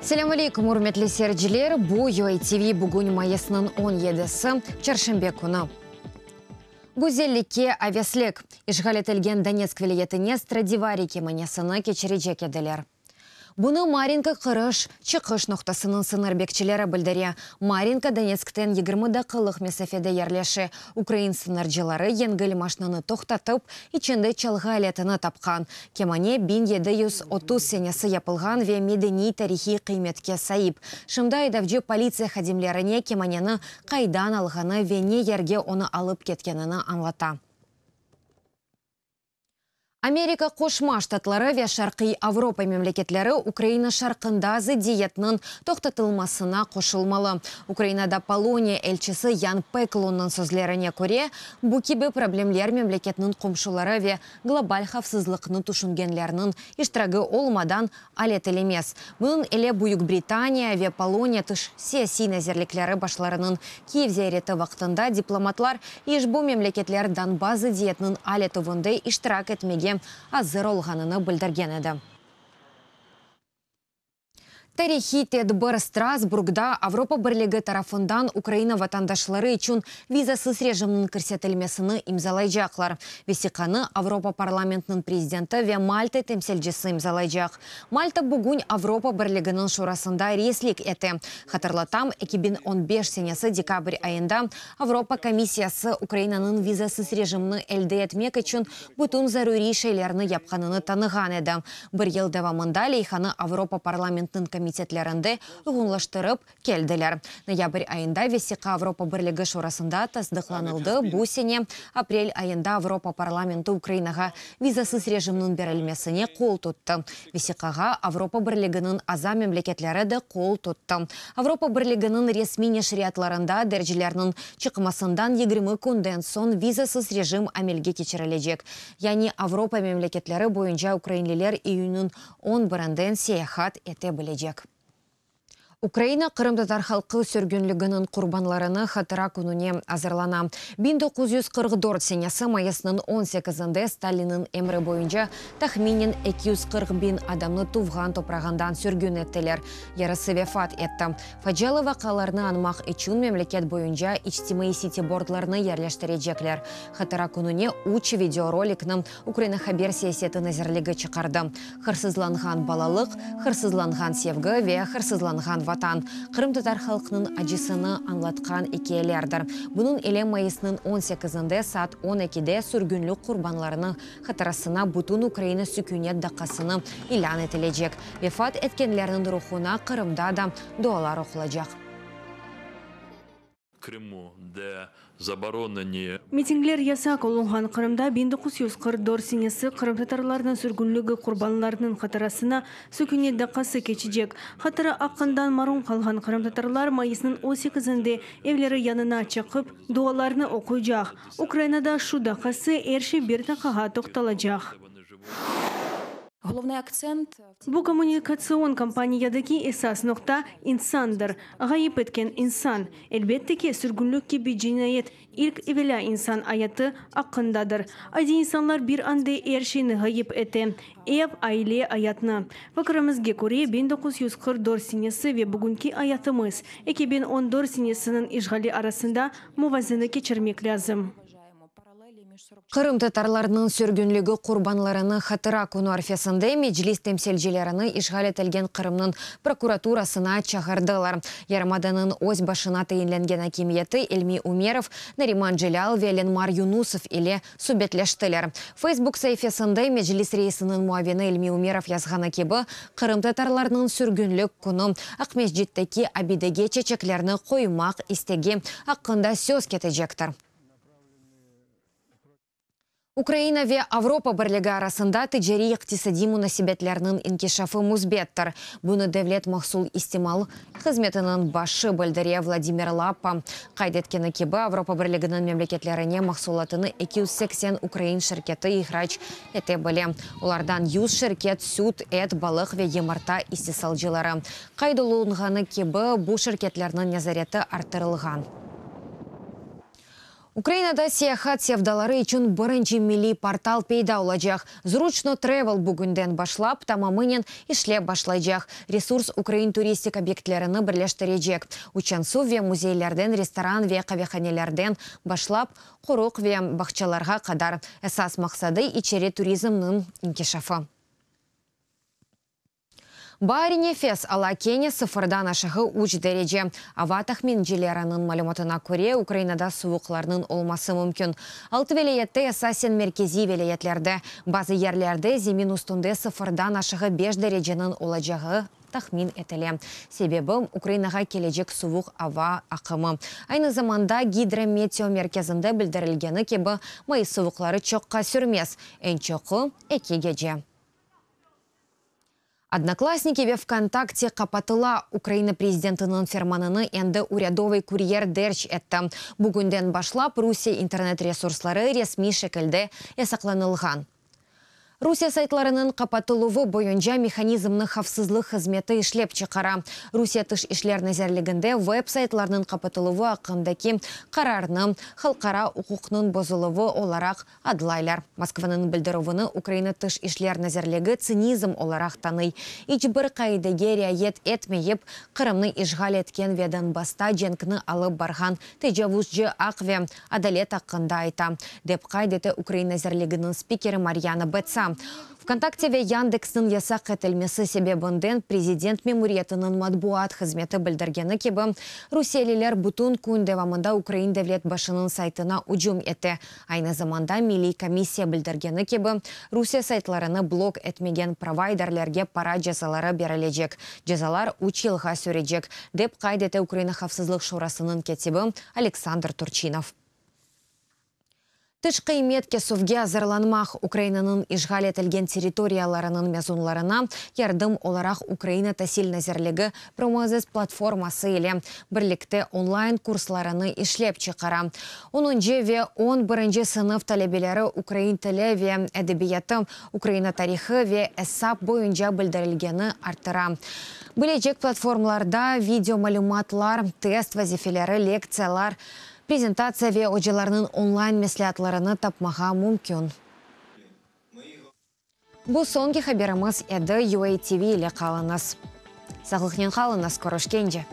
Selâm aleyküm, ürmetli seyirciler! Bu UATV bugün mayısnıñ 17-si, çarşenbe künü. Güzellikke aveslik. İşğal etilgen Donetsk vilâyetine Stradivari kemanesini keçirecek ediler. Bunı Marinka kiriş, çıqış noqtasınıñ sıñır bekçileri bildire. Marinka Donetskten 20 daqqalıq mesafede yerleşe. Ukrain sıñırcıları yengil maşnanı toqtatıp, içinde çalğı aletini tapqan. Kemane 1730 senesi yapılğan ve medeniy-tarihiy qıymetke saip. Şimdi aydavcı politsiya hadimlerine kemaneni qaydan alğanı ve ne yerge onı alıp ketkenini añlata. Amerika Qoşma Ştatları ve Şarqiy Avropa memleketleri Ukraina şarqında zıddiyetniñ toqtatılmasına qoşulmalı. Ukrainada Poloniya elçisi Yan Peklonnıñ sözlerine köre, bu kibi problemler memleketniñ qomşuları ve global havfsızlıqnı tüşüngenlerniñ iştiragi olmadan al etilemez. Bunıñ ile Büyük Britaniya ve Poloniya tış siyasiy nazirlikleri başlarınıñ Kiyev ziyareti vaqtında diplomatlar işbu memleketler Donbass zıddiyetiniñ al etüvinde iştirak etmege azır olğanını bildirgen edi. Tarihiy tedbir Strasburgda Avropa Birligi tarafından Ukraina vatandaşları içün vizasız rejimniñ kirsetilmesini imzalaycaqlar. Vesiqanı Avropa Parlamentiniñ prezidenti ve Malta temsilcisi imzalaycaq. Malta bugün Avropa Birliginiñ Şurasında reislik ete. Hatırlatam, 2015 senesi dekabr ayında Avropa Komissiyası Ukrainanıñ vizasız rejimni elde etmek içün bütün zaruriy şeylerni yapqanını tanığan edi. Bir yıl devamında leyhanı Avropa Parlamentiniñ komitetlerinde uyğunlaştırıp keldiler. Noyabr ayında vesiqa Avropa Birligi Şurasında tasdıqlanıldı, bu sene aprel ayında Avropa Parlamenti Ukrainağa vizasız rejimniñ berilmesine qol tuttı. Vesiqağa Avropa Birliginiñ aza memleketleri de qol tuttı. Avropa Birliginiñ resmiy neşriyatlarında derclerniñ çıqmasından 20 künden soñ vizasız rejim amelge keçirilecek. Yani Avropa memleketleri boyunca ukrainliler iyünniñ on birinden seyahat ete bilecek. Ukraina qırımtatar halqı sürgünliginiñ qurbanlarını hatıra kününe azırlana. 1944 senesi mayısnıñ 18-inde Stalinniñ emri boyunca tahminen 240 biñ adamnı tuvğan toprağından sürgün ettiler, yarısı vefat etti. Facialı vaqialarnı añmaq içün memleket boyunca içtimaiy sitibordlarnı yerleştirecekler. Hatıra kününe üç videorolikni Ukraina haber siyaseti nazirligi çıqardı, Hırsızlanğan balalıq, Hırsızlanğan sevgi ve Hırsızlanğan Vatan, qırımtatar halqınıñ acısını añlatqan ikâyelerdir. Bunıñ ile mayısnıñ 18-nde saat 12-de sürgünlik qurbanlarınıñ hatırasına bütün Ukraina sükünet daqqasını ilân etilecek. Vefat etkenlerniñ ruhuna Qırımda da dualar oqulacaq. Krımu, de zaboroneni. Mitingler yasaq olunğan Qırımda 1944 senesi qırımtatarlarnıñ sürgünligi qurbanlarınıñ hatırasına sükünet daqqası keçecek. Hatıra aqqından marum qalğan qırımtatarlar mayısnıñ on sekizinde evleri yanına çıqıp, dualarnı oquycaq. Ukrainada şu daqqası er şey bir daqqağa toqtalacaq. Bu kommunikatsion kampaniyadaki esas noqta, insandır. Ğayıp etken insan. Elbette ki, sürgünlik kibi cinayet, ilk evelâ insan ayatı aqqındadır. Adiy insanlar bir ande er şeyni ğayıp ete, ev, aile, ayatnı. Fikirimizge köre, 1944 senesi ve bugünki ayatımız, 2014 senesiniñ işğali arasında muvazene keçirmek lâzim. Qırımtatarlarnıñ sürgünligi qurbanlarını hatıra künü arfesinde Meclis temsilcilerini işğal etilgen Qırımnıñ prokuraturasına çağırdılar. Yarımadanıñ öz başına tayinlengen akimiyeti İlmi Umerov, Nariman Celâl ve Lenmar Yunusov ile subetleştiler. Facebook saifesinde Meclis reisiniñ muavini İlmi Umerov yazğanı kibi, qırımtatarlarnıñ sürgünlik künü Aqmescitteki abidege çeçeklerni qoymaq istegi aqqında söz ketecektir. Ukraina ve Avropa Birligi arasında ticariy-iqtisadiy munasebetlerniñ inkişafı müsbettir. Bunı Devlet mahsul istimal hızmetiniñ başı bildire Vladimir Lappa. Qayd etkeni kibi, Avropa Birliginiñ memleketlerine mahsulatını 280 ukrain şirketi ihrac ete bile. Olardan 100 şirket süt, et, balıq ve yımırta istisalcıları. Qayd olunğanı kibi, bu şirketlerniñ nezareti arttırılğan. Ukrainada seyahat sevdaları içün birinci milliy portal peyda olacaq. Zruçno Travel bugünden başlap tamamınen işlep başlaycaq. Resurs ukrain turistik obyektlerini birleştirecek, uçansuv ve müzeylerden restoran ve qavehanelerden başlap qoruq ve bağçalarğa qadar. Esas maqsadı, içeri turizmniñ inkişafı. Baar nefes ala, kene sıfırdan aşağı üç derece. Ava tahmincileriniñ malümatına köre, Ukrainada suvuqlarnıñ olması mümkün. Altı vilâyette, esasen merkeziy vilâyetlerde, bazı yerlerde zemin üstünde sıfırdan aşağı beş dereceniñ olacağı tahmin etile. Sebebi, Ukrainağa kelecek suvuq ava aqımı. Aynı zamanda, Gidrometeomerkezinde bildirilgeni kibi, mayıs suvuqları çoqqa sürmez, eñ çoqu eki gece. Odnoklassniki ve VKontakte qapatıla. Ukraina prezidentiniñ fermanını endi Urâdovıy kuryer derc etti. Bugünden başlap Rusiye internet resursları resmiy şekilde yasaqlanılğan. Rusiye saytlarınıñ qapatıluvı boyunca mehanizmni Havfsızlıq hızmeti işlep çıqara. Rusiye Tış işler nazirliginde veb-saytlarnıñ qapatıluvı aqqındaki qararnı halqara uquqnıñ bozuluvı olaraq adlaylar. Moskvanıñ bildirüvini Ukraina Tış işler nazirligi tsinizm olaraq tanıy. İç bir qaidege riayet etmeyip, Qırımnı işğal etken ve Donbassta cenkni alıp barğan tecavuzcı aq ve adalet aqqında ayta, dep qayd ete Ukraina nazirliginiñ spikeri Maryana Betsa. VKontakte ve Yandeksniñ yasaq etilmesi sebebinden prezident memuriyetiniñ matbuat hızmeti bildirgeni kibi, rusiyeliler bütün kün devamında ukrain devlet başınıñ saytına ücüm ete. Aynı zamanda Milliy komissiya bildirgeni kibi, Rusiye saytlarını blok etmegen provayderlerge para cezaları berilecek. Cezalar üç yılğa sürecek, dep qayd ete Ukraina Havfsızlıq Şurasınıñ kâtibi Oleksandr Turçinov. Tış qıymet kesüvge azırlanmaq, Ukrainanıñ işğal etilgen territoriyalarınıñ mezunlarına yardım olaraq Ukraina Tasil nazirligi Promozes platforması ile birlikte onlayn kurslarını işlep çıqara. Onuncı ve on birinci sınıf talebeleri ukrain tili ve edebiyatı, Ukraina tarihı ve esap boyunca bildirilgeni arttıra bilecek platformlarda video malümatlar, test vazifeleri, lektsiyalar, prezentatsiya ve ocalarnıñ onlayn mesleatlarını tapmağa mümkün. Bu soñki haberimiz edi, UATV ile qalıñız. Sağlıqnen qalıñız, körüşkence!